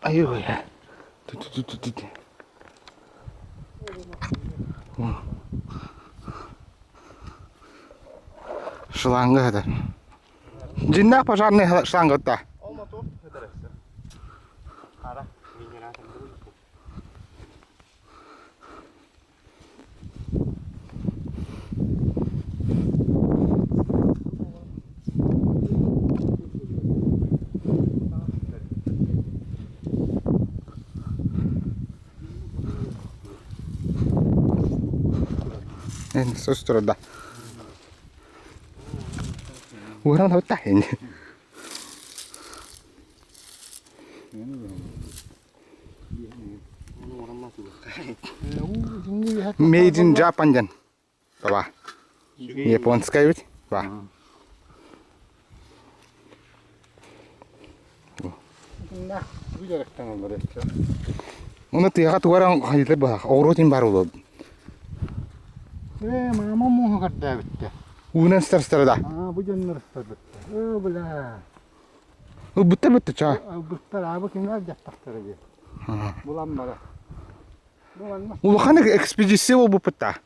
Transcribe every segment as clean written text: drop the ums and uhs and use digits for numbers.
Айыы Шланга хатар. Дьиннээх пожарный шланга да. Сустурда. Ууран хутта. Made in Japan диэн Ба. Японскай эбит. Ба. Уну тыаҕа тугара хайдыр баах. Оҕуруот ин бар улуу. Ээ, маама муоһу көрдөөбүттэ. Уунан старстара да. Аа, бу дьоннор ыстарбыттар. Ээ, бля. Ылбыттар бытты чаа. Ылбыттар, аабы кимнэр дьаттахтара дии. Булан бара. Улахан экспедиция буолбуппут да.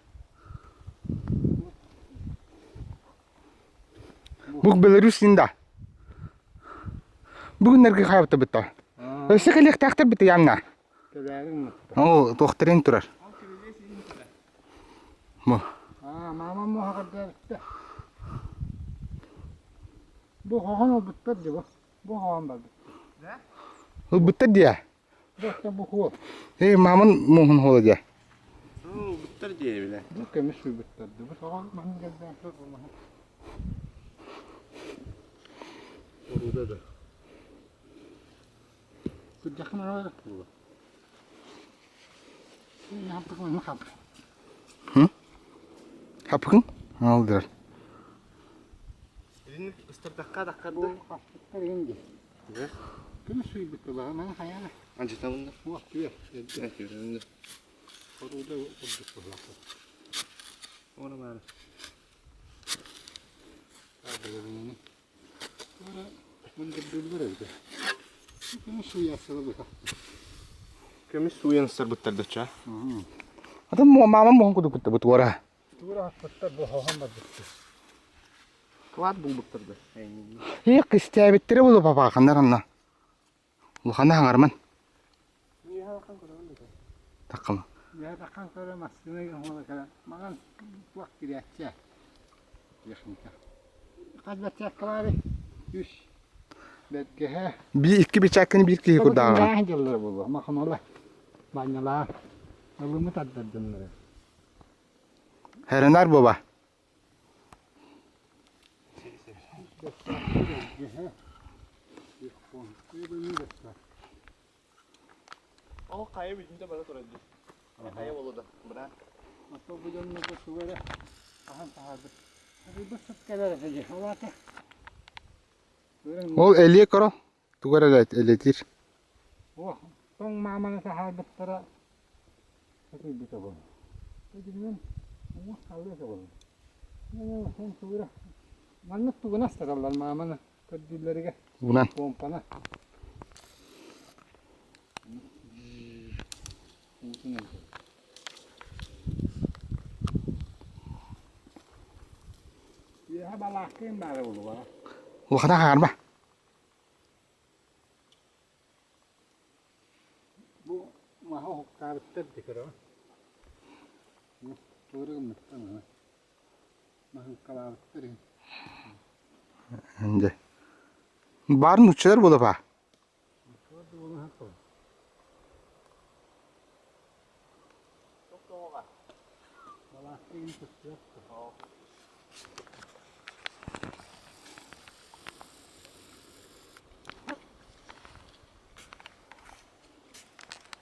Бу Беларусь да. Бүгүннэргэ хаабыта бытта. Өссө кэлиэхтээхтэр бит янна. Ол туохтарын турар. Бу. Аа, маама муоха көрдөөбүттэ. Бу хоһон ылбыттар дии бу. Бу хоһон барбыттар. Ылбыттар диэ. Бу бу хуол. Ээ, маамын муоһун хуола диэ. Ылбыттар диэ билэ. Бу көмүс ылбыттар ди. Бу тоҕо маһын кэлбээн бу маһын. Оруда да. Кырдьаххын аҕа буолуо. Хаппыкын хап. Хаппыкын? Алдыр. Илин ыстардахха даххарда. Бу хаппыттар иһин дии. Ким сүйбүт тылаҕынан хайаана? Анчыталыннар. Уох түөр. Түөрэннэр. Оруда курдук буоллах. Оны баары. Көмүс сууйан ыстарбыттар доча. Атын маамам моһон кудукутта бу туора. Туора аппыттар бу хоһон барбыттар. Клад булбуттар да. Ие кистээбиттэрэ буолуо папааханнар анна. Улахана хаҥарман. Таккама. Я таккан көрө массыына оҥоро кэлэн маҥан туох кириэччэ техника. Хас баччаакка баарый? Үс. Бэргэһэ. Би икки бичээккини биир киһи курдааҕа. Курдааҕа дьыллара буолуо. Маханола. Банньалаа. Ылымы тардар дьоннору. Хэрэнар буоба. Ол хайа бүтүнтэ бара турар дии. Хайа буолла да, бра. Ото бу дьоннорго тугу эрэ хаһан таһаарбыт. Бу сыт кэлэр этэ дии. Ол аата Ол элиэ коро тугу эрэ элэтиир. Ох, тоҥ мааманы таһаарбыттара сытыйбыта буолуо. Дьиҥинэн уҥуох хаалыа этэ буолуо. Эн тугу эрэ маннык тугун астараллар мааманы көрдүүллэригэр Уунан. помпаны. Уутун Үөһэ балааккыын баара буолуо. Улахана хаарба. Бу маһы уһуктаабыттар дии көрөҕүн. Туора гыммыттар маһы. Маһыҥкалаабыттар иһин. Дьэ. Баар нууччалар буолапа.